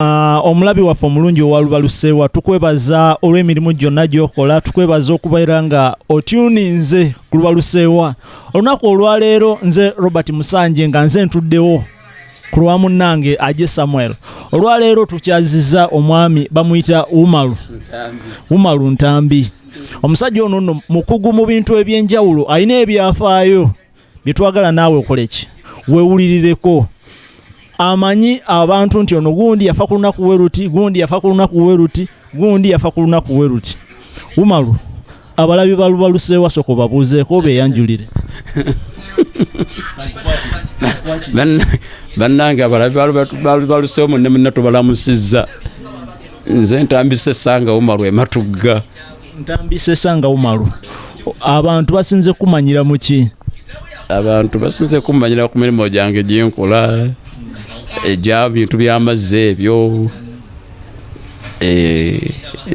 Omulabi waffe omulungi owa Lubalusewa, tukwebaza olw'emirimu gyonna gy'okola, tukwebaza okubeera nga otuninze ku Lubalusewa. Olunaku olwaleero nze Robert Musanje nga nze ntuddewo ku lwa munnange Aje Samuel. Olwaleero tukyaziza omwami bamuyita Umaru Umaru Ntambi. Omusajja ono nno mukugu mu bintu eby'enjawulo, alina ebyafaayo bye twagala naawe okole ki weewulirireko. Amanyi abantu nti ono gundi yafa ku lunaku weruti, gundi yafa ku lunaku weruti, gundi yafa ku lunaku weruti. Umaru, abalabi ba Lubalusewa sooka obabuuzeeko beeyanjulire. Bannange abalabi ba Lubalusewa munne munna tubalamusizza. Nze ntambise Ssanga Umaru e Matugga. Ntambise Ssanga Umaru, abantu basinze kumanyira mu ki? Abantu basinze kumanyira ku mirimu gyange gyenkola egya bintu by'amazzi ebyo.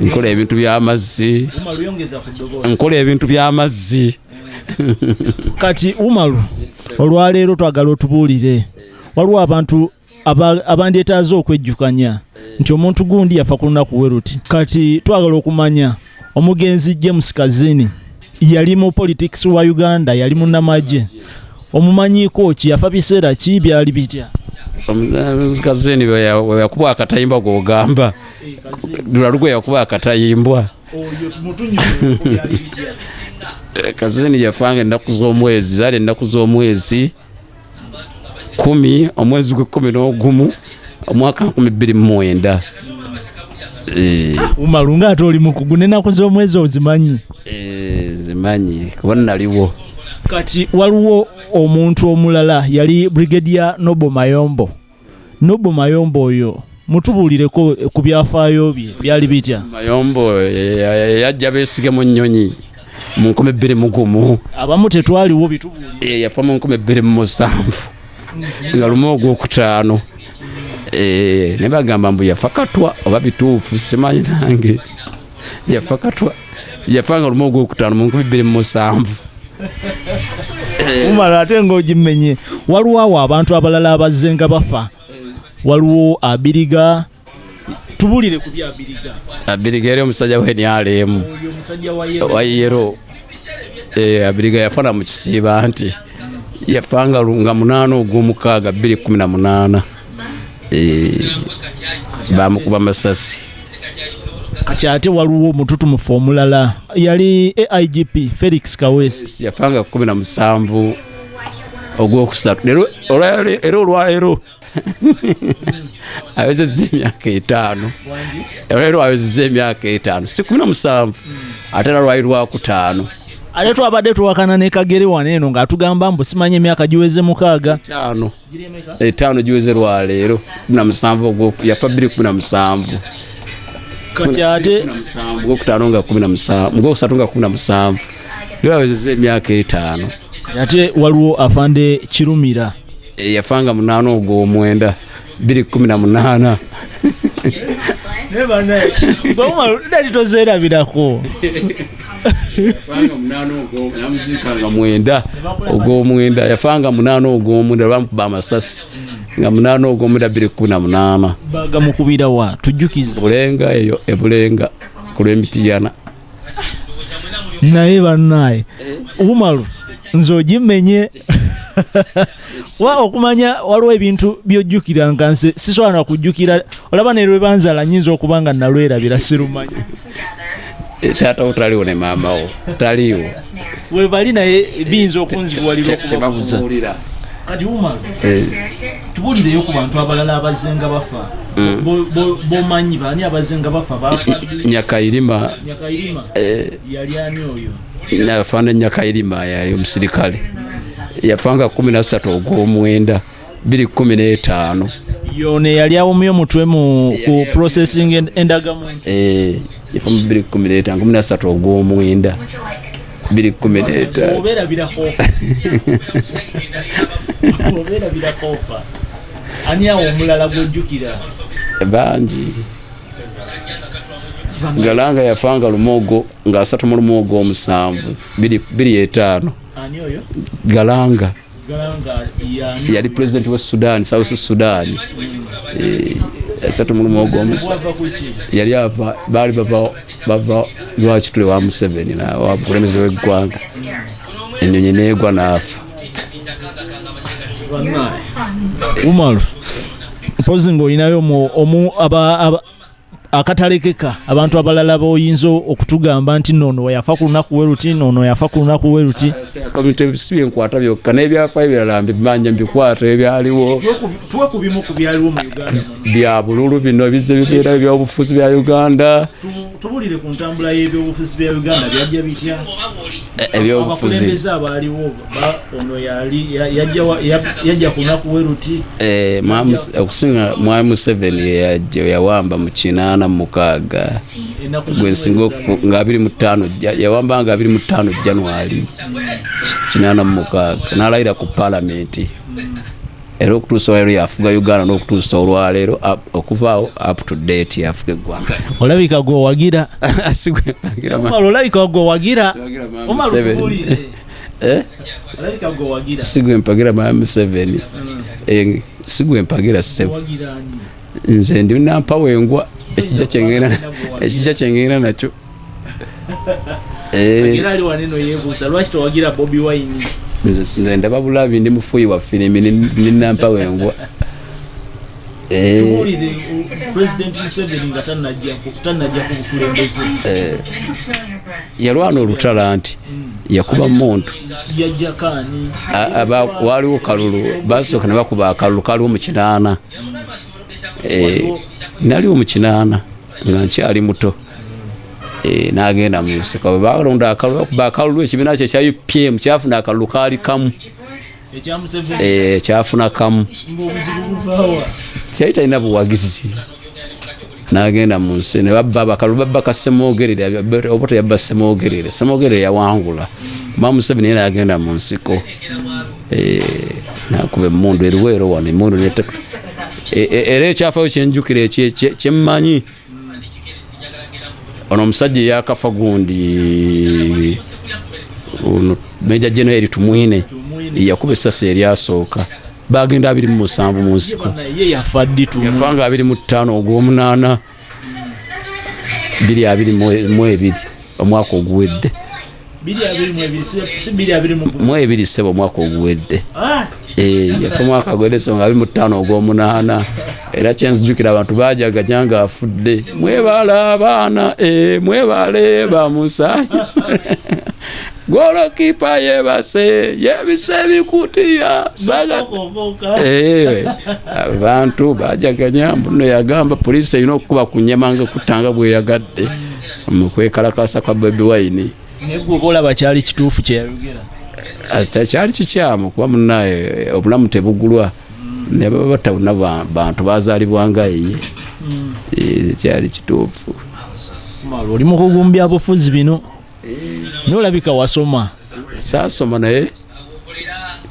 Nkola ebintu by'amazzi. Nkola ebintu by'amazzi. Kati Umaru, olwaleero twagala otubuulire, waliwo abantu abandyetaaze okwejjukanya nti omuntu gundi yafa ku lunaku weruti. Kati twagala okumanya omugenzi James Kazini yali mu politics wa Uganda, yali munnamagye, omumanyiiko ki, yafa biseera ki, byali bitya? Omugenzi Kazini bwe yakuba akatayimbwa gw'ogamba, Lulalu gwe yakuba akatayimbwa. Kazini yafanga ennaku z'omwezi, zaali ennaku z'omwezi 10, omwezi gw'ekkumi n'ogumu, omwaka 2009. Umaru nga ate oli mukugu, n'ennaku z'omwezi ozimanyi? Zimanyi kuba naliwo. Kati waliwo omuntu omulala yali Brigadier Noble Mayombo. Noble Mayombo oyo mutubuulireko ku byafaayo bye, byali bitya? Mayombo yajja beesige mu nnyonyi mu 2001. Abamu tetwaliwo, bitubuulire. Yafa mu 2007 nga lumu ogwokutaano. Ne bagamba mbu yafa katwa, oba bituufu simanyi nange. Yafa katwa, yafa nga lumu ogwokutaano mu 2007. Umala ate ng'ogimenye. Waliwo awo abantu abalala abazze nga bafa, waliwo Abiriga, tubuulire ku bya Abiriga. Abiriga yali omusajja w'NRM wa yero. Abiriga yafana mu kisiiba nti yafa nga 8 ogw'omukaaga 2018. Bamukuba masasi. Kati ate waliwo omututumufu omulala yali AIGP Felix Kaweesi. Yafanga 17 ogwokusatu. Era olwaleero awezezza emyaka 5. Olwaleero awezezza emyaka 5, si 17, ate era lwali lwakutaano. Ate twabadde tuwakana ne Kagere wano eno ng'atugamba mbu simanyi emyaka giweze 6. 5. 5 giweze lwaleero, 17 ogwo, yafa 2017. Kati ate ogwokutaano nga 17, ogwokusatu nga 17. Leero awezezza emyaka 5. Ate waliwo afande Kirumira. Yafanga 8 ogw'omwenda, 2018. Naye banaye, bwe tozeerabirako. Yafanga 8 ogw'omwenda, namuziikanga 9 ogw'omwenda. Yafanga 8 ogw'omwenda, bamukuba amasasi nga 8 ogw'omwenda 2018. Bagamukubira wa? Tujjukize. Bulenga eyo, e Bulenga ku lw'Emitiyana. Naye bannaye, Umaru nze ogimenye. Wa okumanya waliwo ebintu by'ojjukira nga nze sisobola na kujjukira. Olaba ne lwe banzaala nnyinza okuba nga nalwerabira, sirumanyi. Taata wo taliwo ne maama wo taliwo. We bali naye biyinza okunzibuwalira okubabuuza. Tebakubuulira. Kati Umaru, tubuulireyo ku bantu abalala abazze nga bafa. Bomanyi baani abazze nga bafa? Bafa ddi? Nyakayirima. Nyakayirima. Yali ani oyo? Yafaana Nyakayirima yali omusirikale. Yafanga 13 ogw'omwenda, 2015. Yono eyali awomye omutwe ku processing endagamuntu. Yafa mu 2015, 13 ogw'omwenda, 2015. Obeerabirako. Obeerabirako ofa. Ani awo omulala gw'ojjukira? Bangi. Galanga yafanga lumogo nga 31 ogw'omusanvu, 2005. Ani oyo? Galanga. Galanga yani Yali president wa Sudan, South Sudan. 31 ogw'omusanvu yali ava, baali bava Lwakitule wa Museveni wa mukulembeze w'eggwanga, ennyonyi neegwa n'afa. Umaru, mpozi ng'olinayo omu akatalekeka abantu abalala b'oyinza okutugamba nti noono yafa ku lunaku we luti, noono yafa ku lunaku we luti. Si byenkwata byokka, n'ebyafaayo ebirala mbimanya, mbikwata ebyaliwo. Tuwe ku bimu ku byaliwo mu Uganda. Bya bululu bino bizze bibeera ebyobufuzi bya Uganda. Tubulire ku ntambula y'ebyobufuzi bya Uganda, byajja bitya? Ebyobufuzi. Abakulembeze abaaliwo, ono yali yajja ku lunaku we luti. Okusinga Mwami Museveni yajja yawamba mu 86, gwensinga nga 25, yawamba nga 25 January 86, n'alayira ku palamenti, era okutuusa olwaleero yafuga Uganda, n'okutuusa olwaleero okuvaawo up to date yafuga eggwanga. Olabika gwewagira. Olabika gwewagira. Sigwe mpagira Mwami Museveni, sigwe mpagira ssebo, nze ndi nampawa engwa, ekijja kyengenda nakyo. Nze ndaba bulabi, ndi mufuyi wa firimu, ninampawa engwa. Yalwana olutalo nti yakuba muntu, waliwo kalulu, basooka ne bakuba akalulu kaliwo mu 80. Naliwo mu 80 nga nkyali muto. N'agenda mu nsiko, bwe balonda akalulu, bakuba akalulu, ekibiina kye ekya UPM kyafuna akalulu kaali kamu. Kyafuna kamu, kyali talina buwagizi. N'agenda mu nsi ne babba akalulu, babba ka Ssemwogerere, oba teyabba Ssemwogerere, Ssemwogerere yawangula. Mwami Museveni ye n'agenda mu nsiko, n'akuba emmundu eruweero wano, emmundu era ekyafaayo kyenjukira kyemmanyi, ono omusajja eyakafa gundi ono Major General Tumwine yakuba essasi eryasooka, bagenda 27 mu nsiko. Yafa nga 25 ogw'omunaana 2022, omwaka oguwedde. 22 ssebo, omwaka oguwedde. Yafa omwaka guwedde, so nga 25 ogw'omunaana. Era kyenzijukira abantu bajaganya nga afudde, mwebale abaana, mwebale bamusaayi, golokipa yebase, yebise ebikutiya saga. Abantu bajaganya mbuno, yagamba poliisi erina okukuba ku nnyama nga kutanga bweyagadde mu kwekalakasa kwa Bobi Wine. Naye gwe oba olaba kyali kituufu kyeyayogera? Kyali kikyamu, kuba munaye obulamu tebugulwa, ne baba batawuna bantu bazaalibwanga ye. Kyali kituufu. Oli mu kugumbya bufuzi bino, nolabika wasoma. Saasoma, naye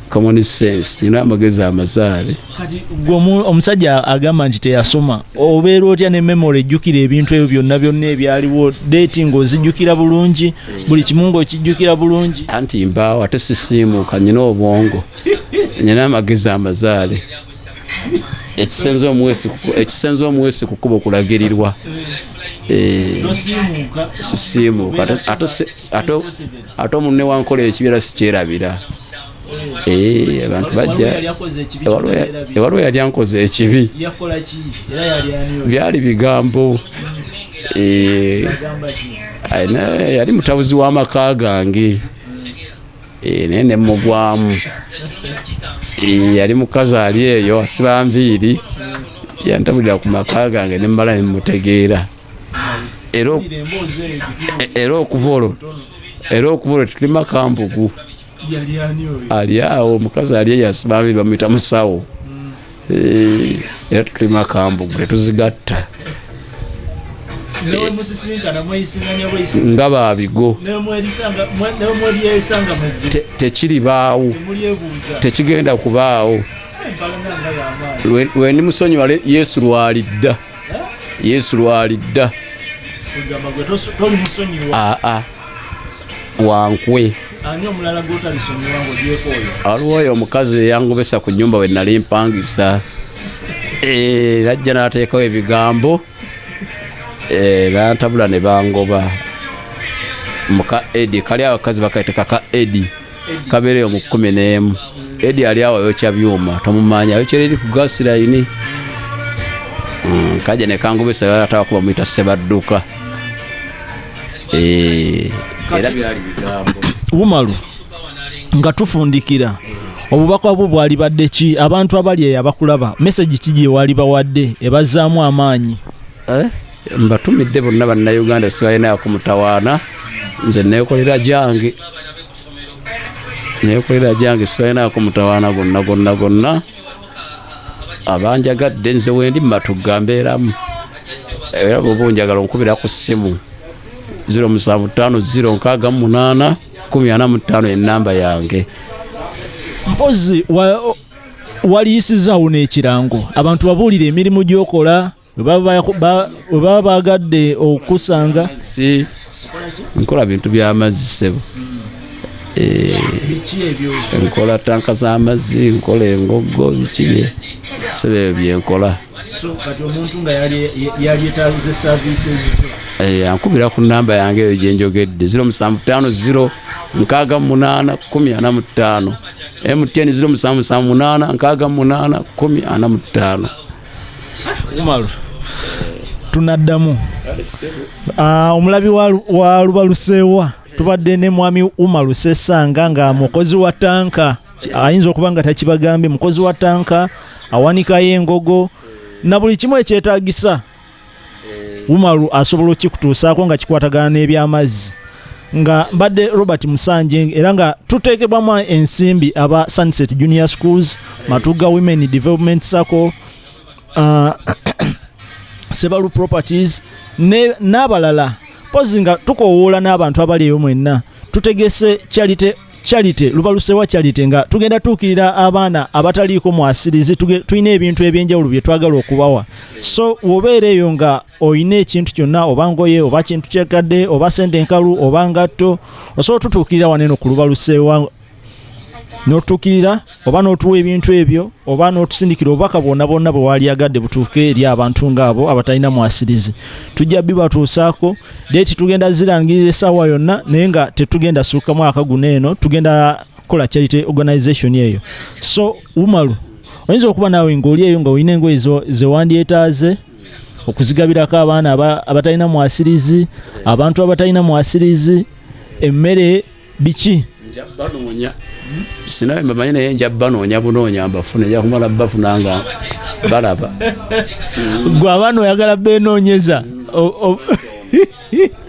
common sense, nina amagezi amazaale. Kati gwe omusajja agamba nti teyasoma, obeera otya ne memory ejjukira ebintu ebyo byonna byonna ebyaliwo, date ng'ozijjukira bulungi, buli kimu ng'okijjukira bulungi? Anti mbaawo, ate sisiimuuka, nina obwongo, nina amagezi amazaale. Ekisenza omuweesi ku kkubo kulagirirwa. Sisiimuuka, ate omunne wankola ekibi era sikyerabira. Abantu bajja, waliwo yali ankoze ekibi, byali bigambo. Yali mutabuzi w'amaka gange, naye ne mugwamu. Yali mukazi ali eyo asiba nviiri, yantabulira ku maka gange ne mmala ne mmutegeera. Era okuva olwo tetulima kambugu. Ali awo omukazi ali eyo asiba nviiri, bamuyita musawo. Era tetulima kambugu, tetuzigatta. Nga babigo tekiribaawo, tekigenda kubaawo. Lwe ndi musonyiwa Yesu lwalidda, Yesu lwalidda. Aa wankwe waliwo oyo omukazi eyangobesa ku nyumba we nali mpangisa. Eh, najja n'ateekawo ebigambo eh, nantabula ne bangoba muka edi kali abakazi bakaita kaka edi kabeereyo mu 11. Edi ali awo ayokya byuma tomumanya, ayokyera eri ku gasirayini. Kajja ne kangobesa atawakuba muyita Sebadduka. Eh, era byali bigambo. Umaru, nga tufundikira, obubaka bwo bwali badde ki abantu abali eyo abakulaba? Message ki gye wali bawadde ebazzaamu amaanyi? Eh, mbatumidde bonna Bannayuganda, sibalinaako mutawaana. Nze neekolera gyange, neekolera gyange, sibalinaako mutawaana gonna gonna gonna. Abanjagadde, nze wendi mumatugga mbeeramu, era bwoba onjagala onkubira ku ssimu 0750 68 145, enamba yange. Mpozi waliyisizaawo n'ekirango, abantu babuulire emirimu gy'okola bwe baba baagadde okusanga. Si nkola bintu by'amazzi ssebo. Eh, nkola tanka z'amazzi, nkola engoggo, biki bye ssebo, ebyo byenkola. So kati omuntu nga yalyetaaze services zo? Eh, ankubira ku namba yange eyo gyenjogedde, 0750 68 145, MTN 0778 68 145. Umaru, tunaddamu. Ah, omulabi wa Lubaluseewa, tubadde ne mwami Umaru Sesanga nga mukozi wa tanka. Ayinza okuba nga takibagambye, mukozi wa tanka, awanikayo engogo na buli kimu ekyetaagisa. Umaru asobola okikutuusaako nga kikwatagana n'ebyamazzi. Nga mbadde Robert Musanje, era nga tuteekebwamu ensimbi aba Sunset Junior Schools, Matuga Women Development Sacco, Sebalu Properties n'abalala. Pozi nga tukowoola n'abantu abali eyo mwenna, tutegese charity Lubalusewa charity, nga tugenda tuukirira abaana abataliiko mwasirizi. Tulina ebintu ebyenjawulo bye twagala okubawa. So wobeera eyo nga olina ekintu kyonna, oba ngoye, oba kintu kyekadde, oba sente enkalu, oba ngatto, osobola otutuukirira waneno ku Lubalusewa n'otutuukirira, oba n'otuwa ebintu ebyo, oba n'otusindikira obubaka bwonna bwonna bwe waliyagadde butuuke eri abantu ng'abo abatalina mwasirizi. Tujja bibatuusaako. Date tugenda zirangirira essaawa yonna, naye nga tetugenda sukka mwaka guno. Eno tugenda kukola charity organization eyo. So Umaru, oyinza okuba naawe ng'oli eyo nga olina engoye ze wandyetaaze okuzigabirako abaana abatalina mwasirizi, abantu abatalina mwasirizi, emmere, biki. Nja banoonya, sinawe mbamanyi, naye nja banoonya bunoonya mbafune. Nja kumala bafuna nga balaba. Gwe abaana oyagala benoonyeza.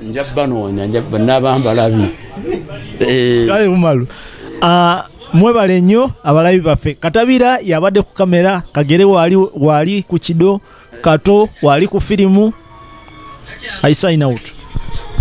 Nja banoonya, nja naba mbalabi. Eh, Kale Umaru, ah, mwebale nnyo abalabi baffe. Katabira yabadde ku kamera, Kagere waali waali ku kido, Kato waali ku firimu. I sign out.